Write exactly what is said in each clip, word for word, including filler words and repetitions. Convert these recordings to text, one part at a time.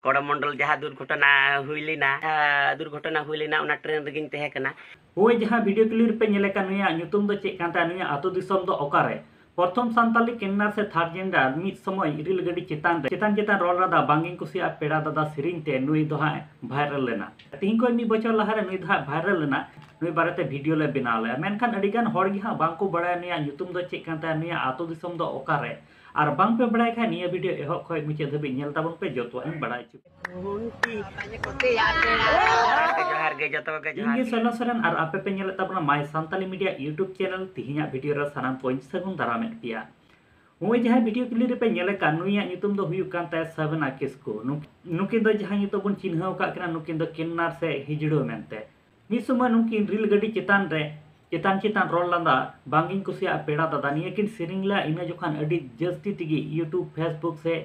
ᱠᱚᱲᱚᱢᱚᱱᱰᱚᱞ ᱡᱟᱦᱟᱸ ᱫᱩᱨᱜᱷᱚᱴᱚᱱᱟ ᱦᱩᱭ ᱞᱮᱱᱟ, ᱟᱸ, ᱫᱩᱨᱜᱷᱚᱴᱚᱱᱟ ᱦᱩᱭ ᱞᱮᱱᱟ, ᱚᱱᱟ ᱴᱨᱮᱱ ᱨᱮᱜᱤᱧ ᱛᱟᱦᱮᱸ ᱠᱟᱱᱟ᱾ ᱦᱳᱭ, ᱡᱟᱦᱟᱸ ᱵᱷᱤᱰᱤᱭᱳ ᱠᱞᱤᱯ ᱨᱮᱯᱮ ᱧᱮᱞᱮ ᱠᱟᱱ, ᱱᱩᱭᱟᱜ ᱧᱩᱛᱩᱢ ᱫᱚ ᱪᱮᱫ ᱠᱟᱱ ᱛᱟᱭᱟ, ᱱᱩᱭᱟᱜ ᱟᱹᱛᱩ ᱫᱤᱥᱚᱢ ᱫᱚ ᱚᱠᱟᱨᱮ? ᱯᱨᱚᱛᱷᱚᱢ ᱥᱟᱱᱛᱟᱞᱤ ᱠᱤᱱᱱᱟᱨ ᱥᱮ ᱛᱷᱟᱨᱰ ᱡᱮᱱᱰᱟᱨ ᱢᱤᱫ ᱥᱚᱢᱚᱭ ᱨᱤᱞ ᱜᱟᱹᱰᱤ ᱪᱮᱛᱟᱱ ᱨᱮ, ᱪᱮᱛᱟᱱ ᱪᱮᱛᱟᱱ ᱨᱚᱲ ᱞᱟᱸᱫᱟ ᱵᱟᱝ ᱤᱧ ᱠᱩᱥᱤᱭᱟᱜᱼᱟ ᱯᱮᱲᱟ ᱫᱟᱫᱟ ᱥᱮᱨᱮᱧ ᱛᱮ ᱱᱩᱭ ᱫᱚ ᱦᱟᱸᱜ ᱵᱷᱟᱭᱨᱟᱞ ᱞᱮᱱᱟ᱾ ᱛᱤᱦᱤᱧ ᱠᱷᱚᱱ ᱢᱤᱫ ᱵᱚᱪᱷᱚᱨ ᱞᱟᱦᱟᱨᱮ ᱱᱩᱭ ᱫᱚ ᱦᱟᱸᱜ ᱵᱷᱟᱭᱨᱟᱞ ᱞᱮᱱᱟ᱾ ᱱᱩᱭ ᱵᱟᱨᱮᱛᱮ ᱵᱷᱤᱰᱤᱭᱳ ᱞᱮ ᱵᱮᱱᱟᱣ ᱞᱮᱫᱼᱟ, ᱢᱮᱱᱠᱷᱟᱱ ᱟᱹᱰᱤᱜᱟᱱ ᱦᱚᱲ ᱜᱮ ᱦᱟᱸᱜ ᱵᱟᱝᱠᱚ ᱵᱟᱲᱟᱭᱟ ᱱᱩᱭᱟᱜ ᱧᱩᱛᱩᱢ ᱫᱚ ᱪᱮᱫ ᱠᱟᱱ ᱛᱟᱭᱟ, ᱱᱩᱭᱟᱜ ᱟᱹᱛᱩ ᱫᱤᱥᱚᱢ ᱫᱚ ᱚᱠᱟᱨᱮ᱾ ᱟᱨ ᱵᱟᱝ ᱯᱮ ᱵᱟᱲᱟᱭ ᱠᱷᱟᱱ ᱱᱤᱭᱟᱹ ᱵᱷᱤᱰᱤᱭᱳ ᱮᱦᱚᱵ ᱠᱷᱚᱱ ᱢᱩᱪᱟᱹᱫ ᱫᱷᱟᱹᱵᱤᱡ ᱧᱮᱞ ᱛᱟᱵᱚᱱ ᱯᱮ, ᱡᱚᱛᱚᱣᱟᱜ ᱤᱧ ᱵᱟᱲᱟᱭ ᱦᱚᱪᱚ ᱯᱮᱭᱟ᱾ ᱡᱚᱦᱟᱨ ᱜᱮ, ᱡᱚᱛᱚ ᱠᱚᱜᱮ ᱤᱧ ᱡᱚᱦᱟᱨ ᱜᱮ ᱜᱮ᱾ ᱥᱚᱨᱱᱚ ᱥᱚᱨᱮᱱ ᱟᱨ ᱟᱯᱮ ᱯᱮ ᱧᱮᱞᱮᱫ ᱛᱟᱵᱚᱱᱟ My Santali Media YouTube channel᱾ ᱛᱤᱦᱤᱧᱟᱜ ᱵᱷᱤᱰᱤᱭᱳ ᱨᱮ ᱥᱟᱱᱟᱢ ᱠᱚᱧ ᱥᱟᱹᱜᱩᱱ ᱫᱟᱨᱟᱢᱮᱫ ᱯᱮᱭᱟ᱾ ᱱᱚᱜᱼᱚᱭ ᱡᱟᱦᱟᱸ ᱵᱷᱤᱰᱤᱭᱳ ᱠᱞᱤᱯ ᱨᱮᱯᱮ ᱧᱮᱞᱮ ᱠᱟᱱ, ᱱᱩᱭᱟᱜ ᱧᱩᱛᱩᱢ ᱫᱚ ᱦᱩᱭᱩᱜ ᱠᱟᱱ ᱛᱟᱭᱟ ᱥᱟᱵᱮᱱᱟ ᱠᱤᱥᱠᱩ᱾ ᱱᱩᱠ-, ᱱᱩᱠᱤᱱ ᱫᱚ ᱡᱟᱦᱟᱸ ᱧᱩᱛᱩᱢ ᱵᱚᱱ ᱪᱤᱱᱦᱟᱹᱣ ᱟᱠᱟᱫ ᱠᱤᱱᱟ, ᱱᱩᱠᱤᱱ ᱫᱚ ᱠᱤᱱᱱᱟᱨ ᱥᱮ ᱦᱤᱡᱲᱟᱹ ᱢᱮᱱᱛᱮ᱾ ᱢᱤᱫ ᱥᱚᱢᱚᱭ ᱱᱩᱠᱤᱱ ᱨᱤᱞ ᱜᱟᱹᱰᱤ ᱪᱮᱛᱟᱱ ᱨᱮ, ᱪᱮᱛᱟᱱ ᱪᱮᱛᱟᱱ ᱨᱚᱲ ᱞᱟᱸᱫᱟ ᱵᱟᱝ ᱤᱧ ᱠᱩᱥᱤᱭᱟᱜᱼᱟ ᱯᱮᱲᱟ ᱫᱟᱫᱟ, ᱱᱤᱭᱟᱹ ᱠᱤᱱ ᱥᱮᱨᱮᱧ ᱞᱮᱫᱼᱟ᱾ ᱤᱱᱟᱹ ᱡᱚᱠᱷᱚᱱ ᱟᱹᱰᱤ ᱡᱟᱹᱥᱛᱤ ᱛᱮᱜᱮ YouTube, Facebook ᱥᱮ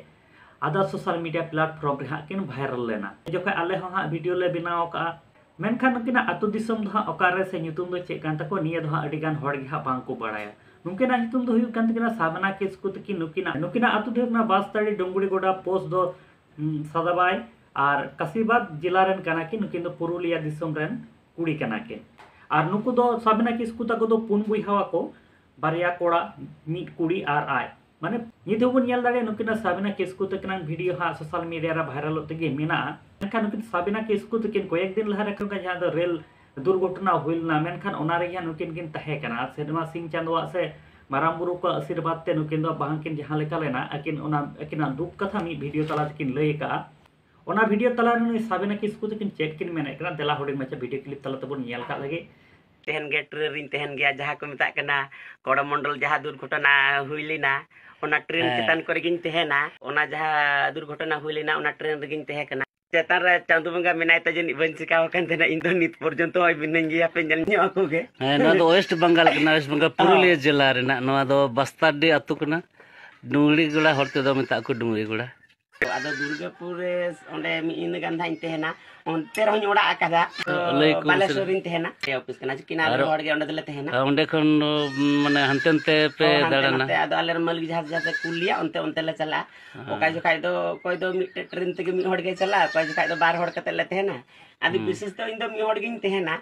other social media platform ᱨᱮ ᱦᱟᱸᱜ ᱠᱤᱱ ᱵᱷᱟᱭᱨᱟᱞ ᱞᱮᱱᱟ᱾ ᱡᱚᱠᱷᱚᱱ ᱟᱞᱮ ᱦᱚᱸ ᱦᱟᱸᱜ ᱵᱷᱤᱰᱤᱭᱳ ᱞᱮ ᱵᱮᱱᱟᱣ ᱟᱠᱟᱫᱼᱟ, ᱢᱮᱱᱠᱷᱟᱱ ᱱᱩᱠᱤᱱᱟᱜ ᱟᱹᱛᱩ ᱫᱤᱥᱚᱢ ᱫᱚ ᱦᱟᱸᱜ ᱚᱠᱟᱨᱮ ᱥᱮ ᱧᱩᱛᱩᱢ ᱫᱚ ᱪᱮᱫ ᱠᱟᱱ ᱛᱟᱠᱚᱣᱟ, ᱱᱤᱭᱟᱹ ᱫᱚ ᱦᱟᱸᱜ ᱟᱹᱰᱤ ᱜᱟᱱ ᱦᱚᱲ ᱜᱮ ᱦᱟᱸᱜ ᱵᱟᱝ ᱠᱚ ᱵᱟᱲᱟᱭᱟ᱾ ᱱᱩᱠᱤᱱᱟᱜ ᱧᱩᱛᱩᱢ ᱫᱚ ᱦᱩᱭᱩᱜ ᱠᱟᱱ ᱛᱟᱹᱠᱤᱱᱟ ᱥᱟᱵᱮᱱᱟ ᱠᱤᱥᱠᱩ ᱛᱟᱹᱠᱤᱱ᱾ ᱱᱩᱠᱤᱱᱟᱜ, ᱱᱩᱠᱤᱱᱟᱜ ᱟᱹᱛᱩ ᱫᱚ ᱦᱩᱭᱩᱜ ᱠᱟᱱᱟ ᱵᱟᱥᱛᱟᱲᱤ ᱰᱩᱝᱜᱩᱲᱤ ᱜᱚᱰᱟ, ᱯᱳᱥᱴ ᱫᱚ, ᱩᱸ, ᱥᱟᱫᱟᱵᱟᱭ, ᱟᱨ ᱠᱟᱥᱤᱵᱟᱫᱽ ᱡᱮᱞᱟ ᱨᱮᱱ ᱠᱟᱱᱟ ᱠᱤᱱ᱾ ᱱᱩᱠᱤᱱ ᱫᱚ ᱯᱩᱨᱩᱞᱤᱭᱟ ᱫᱤᱥᱚᱢ ᱨᱮᱱ ᱠᱩᱲᱤ ᱠᱟᱱᱟ ᱠᱤᱱ᱾ ᱟᱨ ᱱᱩᱠᱩ ᱫᱚ ᱥᱟᱵᱮᱱᱟ ᱠᱤᱥᱠᱩ ᱛᱟᱠᱚ ᱫᱚ ᱯᱩᱱ ᱵᱚᱭᱦᱟ ᱟᱠᱚ, ᱵᱟᱨᱭᱟ ᱠᱚᱲᱟ, ᱢᱤᱫ ᱠᱩᱲᱤ ᱟᱨ ᱟᱡ᱾ ᱢᱟᱱᱮ, ᱱᱤᱛ ᱦᱚᱸᱵᱚᱱ ᱧᱮᱞ ᱫᱟᱲᱮᱭᱟᱜᱼᱟ, ᱱᱩᱠᱤᱱᱟᱜ ᱥᱟᱵᱮᱱᱟ ᱠᱤᱥᱠᱩ ᱛᱟᱹᱠᱤᱱᱟᱜ ᱵᱷᱤᱰᱤᱭᱳ ᱦᱟᱸᱜ ᱥᱳᱥᱟᱞ ᱢᱤᱰᱤᱭᱟ ᱨᱮ ᱵᱷᱟᱭᱨᱟᱞᱚᱜ ᱛᱮᱜᱮ ᱢᱮᱱᱟᱜᱼᱟ᱾ ᱢᱮᱱᱠᱷᱟᱱ ᱱᱩᱠᱤᱱ ᱥᱟᱵᱮᱱᱟ ᱠᱤᱥᱠᱩ ᱛᱟᱹᱠᱤᱱ ᱠᱚᱭᱮᱠ ᱫᱤᱱ ᱞᱟᱦᱟ ᱨᱮ ᱡᱟᱦᱟᱸ ᱫᱚ ᱨᱮᱞ ᱫᱩᱨᱜᱷᱚᱴᱚᱱᱟ ᱦᱩᱭ ᱞᱮᱱᱟ, ᱢᱮᱱᱠᱷᱟᱱ ᱚᱱᱟ ᱨᱮᱜᱮ ᱦᱟᱸᱜ ᱱᱩᱠᱤᱱ ᱠᱤᱱ ᱛᱟᱦᱮᱸ ᱠᱟᱱᱟ᱾ ᱟᱨ ᱥᱮᱨᱢᱟ ᱥᱤᱧ ᱪᱟᱸᱫᱳᱣᱟᱜ ᱥᱮ ᱢᱟᱨᱟᱝ ᱵᱩᱨᱩ ᱠᱚᱣᱟᱜ ᱟᱥᱤᱨᱵᱟᱫᱽ ᱛᱮ ᱱᱩᱠᱤᱱ ᱫᱚ ᱵᱟᱝ ᱠᱤᱱ ᱡᱟᱦᱟᱸ ᱞᱮᱠᱟ ᱞᱮᱱᱟ, ᱟᱹᱠᱤᱱ ᱚᱱᱟ, ᱟᱹᱠᱤᱱᱟᱜ ᱫᱩᱠ ᱠᱟᱛᱷᱟ ᱢᱤᱫ ᱵᱷᱤᱰᱤᱭᱳ ᱛᱟᱞᱟ ᱛᱮᱠᱤᱱ ᱞᱟᱹᱭ ᱟᱠᱟᱫᱼᱟ᱾ ᱚᱱᱟ ᱵᱷᱤᱰᱤᱭᱳ ᱛᱟᱞᱟ ᱨᱮ ᱱᱩᱭ ᱥᱟᱵᱮᱱᱟ ᱠᱤᱥᱠᱩ ᱛᱟᱹᱠᱤᱱ ᱪᱮᱫ ᱠᱤᱱ ᱢᱮᱱᱮᱫ ᱠᱟᱱᱟ, ᱫᱮᱞᱟ ᱦᱩᱰᱤᱧ ᱢᱟᱪᱷᱟ ᱵᱷᱤᱰᱤᱭᱳ ᱠᱞᱤᱯ ᱛᱟᱞᱟ ᱛᱮᱵᱚᱱ ᱧᱮᱞ ᱠᱟᱜ ᱞᱮᱜᱮ᱾ ᱛᱟᱦᱮᱱ ᱜᱮᱭᱟ, ᱴᱨᱮᱱ ᱨᱤᱧ ᱛᱟᱦᱮᱱ ᱜᱮᱭᱟ, ᱡᱟᱦᱟᱸ ᱠᱚ ᱢᱮᱛᱟᱜ ᱠᱟᱱᱟ ᱠᱚᱲᱚᱢᱚᱱᱰᱚᱞ, ᱡᱟᱦᱟᱸ ᱫᱩᱨᱜᱷᱚᱴᱚᱱᱟ ᱦᱩᱭ ᱞᱮᱱᱟ, ᱚᱱᱟ ᱴᱨᱮᱱ ᱦᱮᱸ᱾ ᱪᱮᱛᱟᱱ ᱠᱚᱨᱮ ᱜᱤᱧ ᱛᱟᱦᱮᱱᱟ᱾ ᱚᱱᱟ ᱡᱟᱦᱟᱸ ᱫᱩᱨᱜᱷᱚᱴᱚᱱᱟ ᱦᱩᱭ ᱞᱮᱱᱟ, ᱚᱱᱟ ᱴᱨᱮᱱ ᱨᱮᱜᱤᱧ ᱛᱟᱦᱮᱸ ᱠᱟᱱᱟ᱾ ᱪᱮᱛᱟᱱ ᱨᱮ ᱪᱟᱸᱫᱳ ᱵᱚᱸᱜᱟ ᱢᱮᱱᱟᱭ ᱛᱮ ᱡᱟᱹᱱᱤᱡ ᱵᱟᱹᱧ ᱪᱤᱠᱟᱣ ᱟᱠᱟᱱ ᱛᱟᱦᱮᱱᱟ, ᱤᱧ ᱫᱚ ᱱᱤᱛ ᱯᱚᱨᱡᱚᱱᱛᱚ ᱦᱚᱸ ᱢᱤᱱᱟᱹᱧ ᱜᱮᱭᱟ, ᱯᱮ ᱧᱮᱞ ᱧᱚᱜ ᱟᱠᱚ ᱜᱮ᱾ ᱦᱮᱸ, ᱱᱚᱣᱟ ᱫᱚ ᱳᱭᱮᱥᱴ ᱵᱟᱝᱜᱟᱞ ᱠᱟᱱᱟ, ᱳᱭᱮᱥᱴ ᱵᱟᱝᱜᱟᱞ ᱯᱩᱨᱩᱞᱤᱭᱟᱹ ᱦᱚᱸ᱾ ᱡᱮᱞᱟ ᱨᱮᱱᱟᱜ᱾ ᱱᱚᱣᱟ ᱫᱚ ᱵᱟᱥᱛᱟᱨᱰᱤ ᱟᱹᱛᱩ ᱠᱟᱱᱟ, ᱰᱩᱝᱜᱽᱨᱤ ᱜᱚᱲᱟ, ᱦᱚᱲ ᱛᱮᱫᱚ ᱢᱮᱛᱟᱜ ᱠᱚ ᱰᱩᱝᱜᱽᱨᱤ ᱜᱚᱲᱟ᱾ ᱟᱫᱚ ᱫᱩᱨᱜᱟᱯᱩᱨ ᱨᱮ ᱚᱸᱰᱮ ᱢᱤᱫ ᱧᱤᱫᱟᱹ ᱜᱟᱱ ᱫᱷᱟᱜ ᱤᱧ ᱛᱟᱦᱮᱱᱟ᱾ ᱚᱱᱛᱮ ᱨᱮᱦᱚᱸᱧ ᱚᱲᱟᱜ ᱟᱠᱟᱫᱟ᱾ ᱛᱚ ᱞᱟᱹᱭ ᱠᱚ ᱵᱟᱞᱮᱥᱚᱨ ᱨᱤᱧ ᱛᱟᱦᱮᱱᱟ᱾ ᱟᱞᱮ ᱚᱯᱷᱤᱥ ᱠᱟᱱᱟ, ᱪᱤᱠᱤ ᱱᱟ ᱟᱨ ᱦᱚᱲ ᱜᱮ ᱚᱸᱰᱮ ᱫᱚᱞᱮ ᱛᱟᱦᱮᱱᱟ᱾ ᱟᱨ ᱚᱸᱰᱮ ᱠᱷᱚᱱ ᱫᱚ, ᱢᱟᱱᱮ, ᱦᱟᱱᱛᱮ ᱱᱟᱛᱮ ᱯᱮ ᱦᱚᱸ, ᱦᱟᱱᱛᱮ ᱫᱟᱬᱟᱱᱟ? ᱱᱟᱛᱮ᱾ ᱟᱫᱚ ᱟᱞᱮ ᱨᱮᱱ ᱢᱟᱹᱞᱤᱠ ᱡᱟᱦᱟᱸ ᱡᱟᱦᱟᱸ ᱛᱮ ᱠᱩᱞ ᱞᱮᱭᱟ, ᱚᱱᱛᱮ ᱚᱱᱛᱮ ᱞᱮ ᱪᱟᱞᱟᱜᱼᱟ᱾ ᱦᱮᱸ᱾ ᱚᱠᱟ ᱡᱚᱠᱷᱟᱡ ᱫᱚ ᱚᱠᱚᱭ ᱫᱚ ᱢᱤᱫᱴᱮᱡ ᱴᱨᱮᱱ ᱛᱮᱜᱮ ᱢᱤᱫ ᱦᱚᱲ ᱜᱮ ᱪᱟᱞᱟᱜᱼᱟ, ᱚᱠᱚᱭ ᱡᱚᱠᱷᱟᱡ ᱫᱚ ᱵᱟᱨ ᱦᱚᱲ ᱠᱟᱛᱮ ᱞᱮ ᱛᱟᱦᱮᱱᱟ᱾ ᱟᱫᱚ ᱦᱩᱸ᱾ ᱵᱤᱥᱮᱥ ᱫᱚ ᱤᱧ ᱫᱚ ᱢᱤᱫ ᱦᱚᱲ ᱜᱤᱧ ᱛᱟᱦᱮᱱᱟ᱾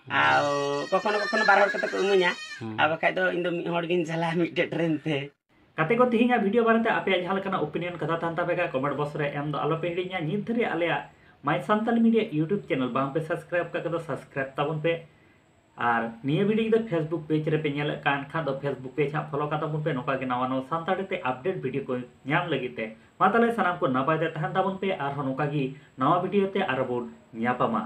ᱦᱩᱸ᱾ ᱟᱨ ᱠᱚᱠᱷᱚᱱᱚ ᱠᱚᱠᱷᱚᱱᱚ ᱵᱟᱨ ᱦᱚᱲ ᱠᱟᱛᱮ ᱠᱚ ᱤᱢᱟᱹᱧᱟ᱾ ᱦᱩᱸ᱾ ᱟᱨ ᱵᱟᱠᱷᱟᱡ ᱫᱚ ᱤᱧ ᱫᱚ ᱢᱤᱫ ᱦᱚᱲ ᱜᱤᱧ ᱪᱟᱞᱟᱜᱼᱟ ᱢᱤᱫᱴᱮᱡ ᱴᱨᱮᱱ ᱛᱮ᱾ ᱜᱟᱛᱮ ᱠᱚ, ᱛᱮᱦᱮᱧᱟᱜ ᱵᱷᱤᱰᱤᱭᱳ ᱵᱟᱨᱮᱛᱮ ᱟᱯᱮᱭᱟᱜ ᱡᱟᱦᱟᱸ ᱞᱮᱠᱟᱱᱟᱜ ᱚᱯᱤᱱᱤᱭᱚᱱ ᱠᱟᱛᱷᱟ ᱛᱟᱦᱮᱱ ᱛᱟᱯᱮ ᱠᱷᱟᱡ, ᱠᱚᱢᱮᱱᱴ ᱵᱚᱠᱥ ᱨᱮ ᱮᱢ ᱫᱚ ᱟᱞᱚᱯᱮ ᱦᱤᱲᱤᱧᱟ᱾ ᱱᱤᱛ ᱫᱷᱟᱹᱨᱤᱡ ᱟᱞᱮᱭᱟᱜ ᱢᱟᱭ ᱥᱟᱱᱛᱟᱞᱤ ᱢᱤᱰᱤᱭᱟ ᱭᱩᱴᱩᱵᱽ ᱪᱮᱱᱮᱞ ᱵᱟᱝᱯᱮ ᱥᱟᱵᱥᱠᱨᱟᱭᱤᱵ ᱠᱟᱜ ᱠᱷᱟᱡ ᱫᱚ ᱥᱟᱵᱥᱠᱨᱟᱭᱤᱵ ᱛᱟᱵᱚᱱ ᱯᱮ᱾ ᱟᱨ ᱱᱤᱭᱟᱹ ᱵᱷᱤᱰᱤᱭᱳ ᱡᱩᱫᱤ ᱯᱷᱮᱥᱵᱩᱠ ᱯᱮᱡᱽ ᱨᱮᱯᱮ ᱧᱮᱞᱮᱫ ᱠᱟᱱ ᱠᱷᱟᱡ ᱫᱚ ᱯᱷᱮᱥᱵᱩᱠ ᱯᱮᱡᱽ ᱦᱟᱸᱜ ᱯᱷᱚᱞᱳ ᱠᱟᱜ ᱛᱟᱵᱚᱱ ᱯᱮ, ᱱᱚᱝᱠᱟ ᱜᱮ ᱱᱟᱣᱟ ᱱᱟᱣᱟ ᱥᱟᱱᱛᱟᱲᱤ ᱛᱮ ᱟᱯᱰᱮᱴ ᱵᱷᱤᱰᱤᱭᱳ ᱠᱚ ᱧᱟᱢ ᱞᱟᱹᱜᱤᱫ ᱛᱮ᱾ ᱢᱟ ᱛᱟᱦᱞᱮ ᱥᱟᱱᱟᱢ ᱠᱚ ᱱᱟᱯᱟᱭ ᱛᱮ ᱛᱟᱦᱮᱱ ᱛᱟᱵᱚᱱ ᱯᱮ, ᱟᱨᱦᱚᱸ ᱱᱚᱝᱠᱟ ᱜᱮ ᱱᱟᱣᱟ ᱵᱷᱤᱰᱤᱭᱳ ᱛᱮ ᱟᱨᱚ ᱵᱚᱱ ᱧᱟᱯᱟᱢᱟ᱾